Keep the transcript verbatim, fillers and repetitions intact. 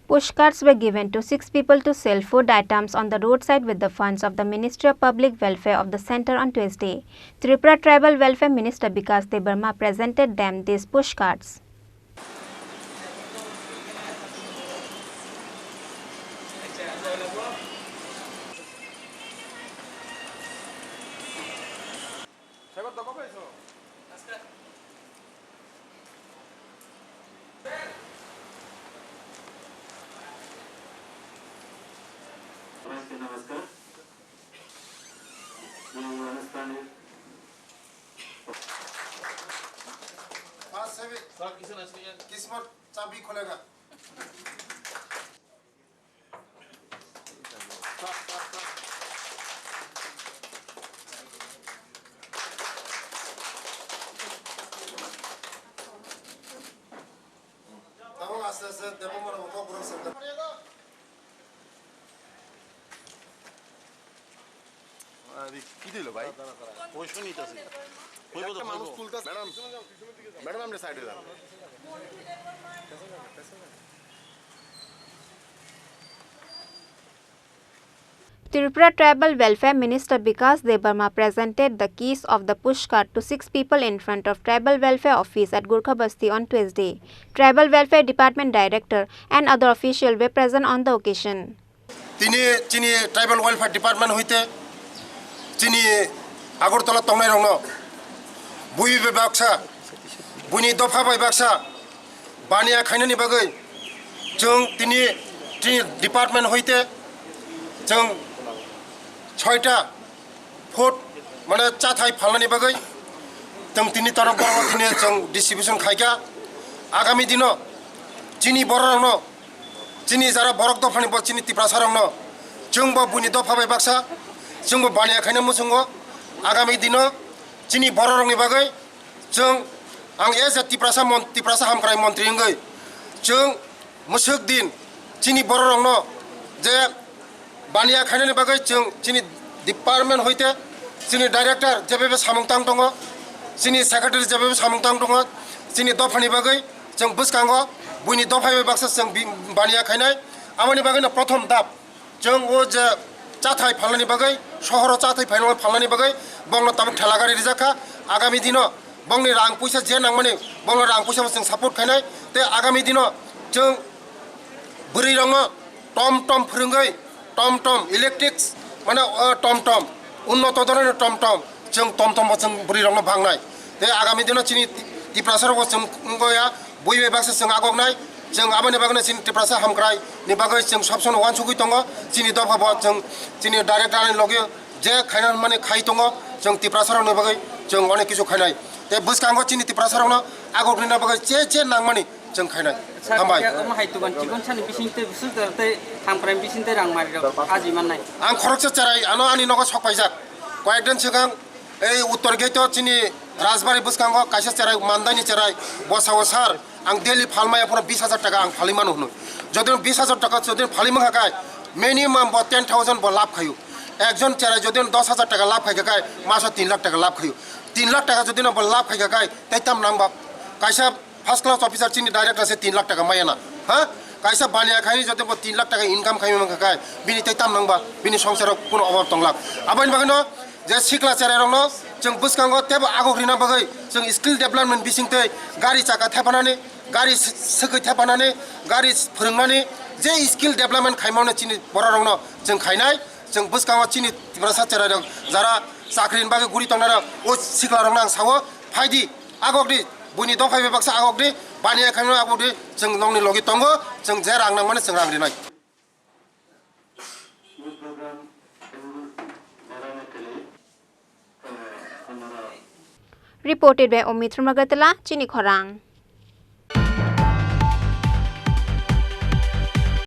Push cards were given to six people to sell food items on the roadside with the funds of the Ministry of Public Welfare of the Centre on Tuesday. Tripura Tribal Welfare Minister Bikash Debbarma presented them these push cards. किस्मत चाबी खोलेगा। Tabuk aste aste Debbarma kokborok swngjak. আরে, কি দিল ভাই? পয়সা নিতেছে। কইবো তো একটা মানুষ কইবো। তুলতেছে। ম্যাডাম, ম্যাডাম, আপনি সাইডে যান। Tripura Tribal Welfare Minister Bikash Debbarma presented the keys of the push cart to six people in front of Tribal Welfare Office at Gurkha Basti on Tuesday. Tribal Welfare Department Director and other officials were present on the occasion. Tini chini Tribal Welfare Department hoite chini Agartala tongnai rokno bui bai baksa, buini dopha bai baksa baniya khainani bagwi chwng tini, tini department hoite chwng soita food mane chathai phalnani bagwi chwng tini torok borok tini chwng distribution khaikha. Agami dino chini borok rokno, chini jara borok dophani bo chini Tiprasa rokno chwng bo buini dopha bai baksa chwng bo baniya khaina muchungo. Agami dino chini borok rokni bagwi chwng, ang as a Tiprasa mon-, Tiprasa hamkrai montri wngwi chwng mwswk din chini borok rokno je baniya khainani bagwi chwng chini department hoite chini director jebebe samung tang tongo, chini secretary jebebe samung tang tongo, chini dophani bagwi chwng bwskango buini dopha bai baksa chwng bi-, baniya khainai. Aboni bagwino prothom dap chwng o je chathai phalnani bagwi, sohoro chathai phaino phalnani bagwi bongno tabuk thela gari rijak kha. Agami dino bongni rang puisa je nangmani bongno rang puisa bo chwng support khainai. Tei agami dino chwng bwrwi rokno tom tom phwrwngwi, tom tom electric mane, o tom tom unnoto dhoronor tom tom, chwng tom tom bo chwng bwrwi rokno bangnai. Tei agami dino chini Tiprasa rokbo chwng wngya bui bai baksa chwng agoknai. Chwng aboni bagwino chini Tiprasa hamkrai ni bagwi chwng sob sono uansugwi tongo. Chini dopha bo chwng chini director ni logi je khaina mani khai tongo, chwng Tiprasa rokni bagwi chwng onek kisu khainai. Tei bwskango chini Tiprasa rokno agok rina bagwi je je nangmani chwng khainai. Sir, hambai. Omo hai tuban chikon sani bising tei busuk tei hamkrai bising tei rang mari rok aji mannai. Ang khoroksa cherai ano ani nogo sok paijak. Koyek din swkang ei Uttor Gate o chini Rajbari bwskango kaisa cherai mandaini cherai bosao sir ang daily phalmaya phano bis hajar taka ang phalwi mano hwnwi. Jodi bis hajar taka jodi phalwi mankha kai minimum bo ten thousand bo lab khaio. Ekjon cherai jodi dos hajar taka lab khaikha kai maso tin lakh taka lab khaio. Tin lakh taka jodi bo lab khaikha kai tei tam nang ba kaisa first class officer chini director se tin lakh taka maya na, ha? Kaisa baniya khaini joto bo tin lakh taka income khaima mankha kai, bini tei tam nangba, bini songsaro kuno obab tonglak. Aboni bagwino je sikla cherai rokno chwng bwskango tebo agok rina bagwi chwng skill development bising tei gari chaka thepanani, gari s-, swkwi thepanani, gari s-, phwrwngnani je skill development khaimano chini borok rokno chwng khainai. Chwng bwskango chini Tiprasa cherai rok jara chakri ni bagwi guri tongnai rok o sikla rokno ang sao, phaidi. Agokdi, buini dophai bai baksa agokdi, baniya khaimano agokdi, chwng nokni logi tongo, chwng je rang nangmani chwng rang rinai. Reported by Omit Rwmagatla, Chini Khorang.